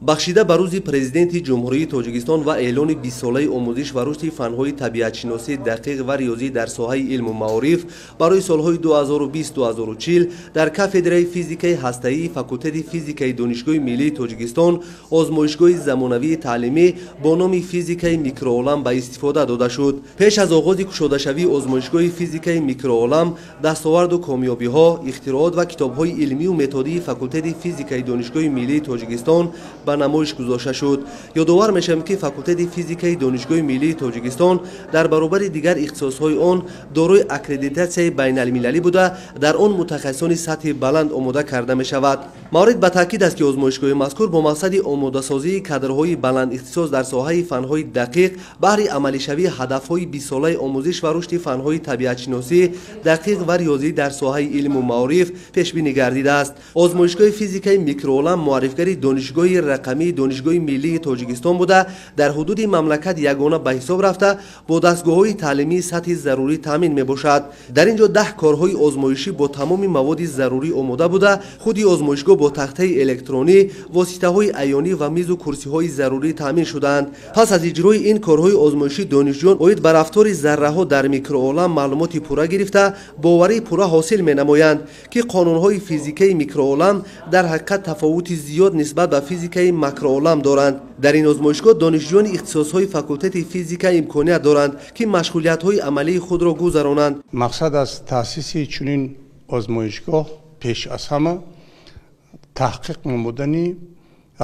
Бахшида ба рӯзи Президенти Ҷумҳурии Тоҷикистон ва эълони 20-солаи омӯзиш ва рушди фанҳои табиатшиносӣ, дақиқ ва риёзӣ дар соҳаи илму маориф барои солҳои 2020-2040 дар кафедраи физикаи ҳастаии факултети физикаи Донишгоҳи миллии Тоҷикистон озмоишгоҳи замонавии таълимӣ бо номи физикаи микроолам ба истифода дода шуд. Пеш аз оғози кушодашавии озмоишгоҳи физикаи микроолам дастоварду комёбиҳо, ихтироот ва китобҳои илмию методии факултети физикаи Донишгоҳи миллии Тоҷикистон ба намоиш гузошта шуд. Ёдовар мешавем, ки факултети физикаи Донишгоҳи миллии Тоҷикистон дар баробари дигар ихтисосҳои он дорои аккредитатсияи байналмилалӣ буда, дар он мутахассисони сатҳи баланд омода карда мешавад. Маврид ба таъкид аст, ки озмоишгоҳи мазкур бо мақсади омодасозии кадрҳои баландихтисос дар соҳаи фанҳои дақиқ баҳри амалишавии ҳадафҳои 20-солаи омӯзиш ва рушди фанҳои табиатшиносӣ, дақиқ ва риёзӣ дар соҳаи илму маориф пешбинӣ гардидааст. Озмоишгоҳи физикаи микроолам муаррифгари донишгоҳи рақамии Донишгоҳи миллии Тоҷикистон буда, дар ҳудуди мамлакат ягона ба ҳисоб рафта, бо дастгоҳҳои таълимии сатҳи зарурӣ таъмин мебошад. Дар ин ҷо 10 корҳои озмоишӣ бо тамоми маводи зарурӣ омода буда, худи озмоишгоҳ бо тахтаи электронӣ, воситаҳои аёнӣ ва мизу курсиҳои зарурӣ таъмин шудаанд. Пас аз иҷрои ин корҳои озмоишӣ донишҷӯён оид ба рафтори зарраҳо дар микроолам маълумоти пурра гирифта, боварии пурра ҳосил менамоянд, ки қонунҳои физикаи микроолам дар ҳақиқат тафовути зиёд нисбат ба физикаи макроолам доранд. Дар ин озмоишгоҳ донишҷӯёни ихтисосҳои факултети физика имконият доранд, ки машғулиятҳои амалии худро гузаронанд. Мақсад аз таъсиси чунин озмоишгоҳ пеш аз ҳама таҳқиқ намудани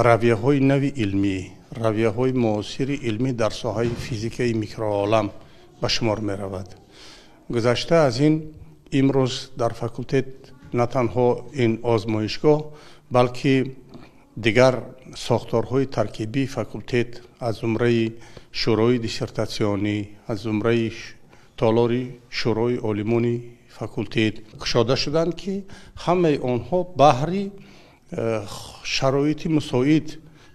равияҳои нави илмӣ, равияҳои муосири илмӣ дар соҳаи физикаи микроолам ба шумор меравад. Гузашта аз ин, имрӯз дар факултет на танҳо ин озмоишгоҳ, балки дигар сохторҳои таркибии факултет аз зумраи шӯрои диссертатсионӣ, аз зумраи толори шӯрои олимони факултет кушода шуданд, ки ҳамаи онҳо баҳри шароити мусоид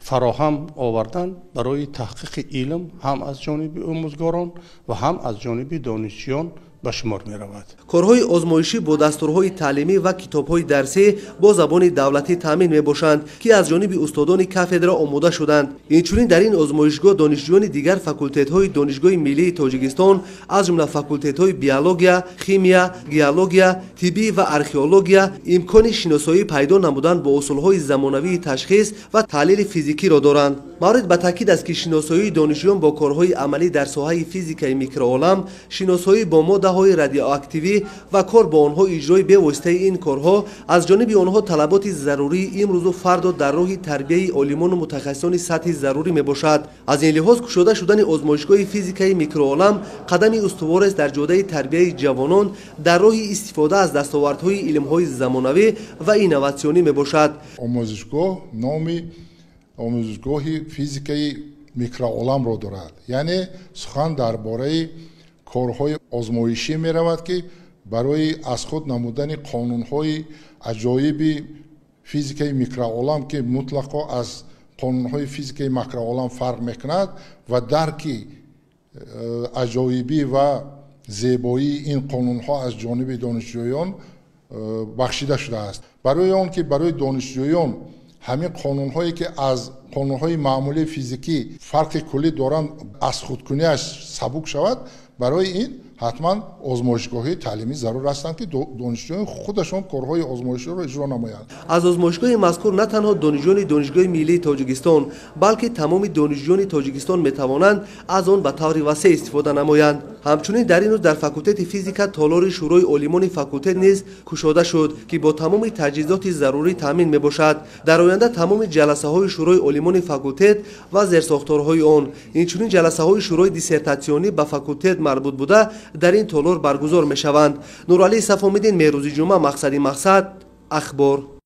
фароҳам овардан барои таҳқиқи илм ҳам аз ҷониби омӯзгорон ва ҳам аз ҷониби донишҷӯён ба шумор меравад. Корҳои озмоишӣ бо дастурҳои таълимӣ ва китобҳои дарсӣ бо забони давлатӣ таъмин мебошанд, ки аз ҷониби устодони кафедра омода шуданд. Инчунин дар ин озмоишгоҳ донишҷӯёни дигар факултетҳои Донишгоҳи миллии Тоҷикистон, аз ҷумла факултетҳои биология, химия, геология, тиббӣ ва археология имкони шиносоӣ пайдо намудан бо усулҳои замонавии ташхис ва таҳлили физикиро доранд. Маврид ба таъкид аст, ки шиносоии донишҷӯён бо корҳои амалӣ дар соҳаи физикаи микроолам, шиносоӣ бо моддаҳои радиоактивӣ ва кор бо онҳо, иҷрои бевоситаи ин корҳо аз ҷониби онҳо талаботи зарурии имрӯзу фардо дар роҳи тарбияи олимону мутахассисони сатҳи зарурӣ мебошад. Аз ин лиҳоз кушода шудани озмоишгоҳи физикаи микроолам қадами устуворест дар ҷодаи тарбияи ҷавонон дар роҳи истифода аз дастовардҳои илмҳои замонавӣ ва инноватсионӣ мебошад. Омӯзишгоҳ номи омӯзишгоҳи физикаи микрооламро дорад, яъне сухан дар бораи корҳои озмоишӣ меравад, ки барои аз худ намудани қонунҳои аҷоиби физикаи микроолам, ки мутлақо аз қонунҳои физикаи макроолам фарқ мекунад, ва дарки аҷоибӣ ва зебоии ин қонунҳо аз ҷониби донишҷӯён бахшида шудааст. Барои он ки барои донишҷӯён ҳамин қонунҳое, ки аз қонунҳои маъмулии физикӣ фарқи куллӣ доранд, аз худкуниаш сабук шавад, барои ин ҳатман озмоишгоҳҳои таълимӣ зарур ҳастанд, ки донишҷӯён худашон корҳои озмоиширо иҷро намоянд. Аз озмоишгоҳи мазкур на танҳо донишҷӯёни Донишгоҳи миллии Тоҷикистон, балки тамоми донишҷӯёни Тоҷикистон метавонанд аз он ба таври васеъ истифода намоянд. Ҳамчунин дар ин рӯз дар факултети физика толори шӯрои олимони факултет низ кушода шуд, ки бо тамоми таҷҳизоти зарурӣ таъмин мебошад. Дар оянда тамоми ҷаласаҳои шӯрои олимони факултет ва зерсохторҳои он, инчунин ҷаласаҳои шӯрои диссертатсионӣ ба факултет марбут буда, дар ин толор баргузор мешаванд. Нуралӣ Сафомиддин, Меҳрӯзи Ҷумъа, Мақсади Мақсад, Ахбор.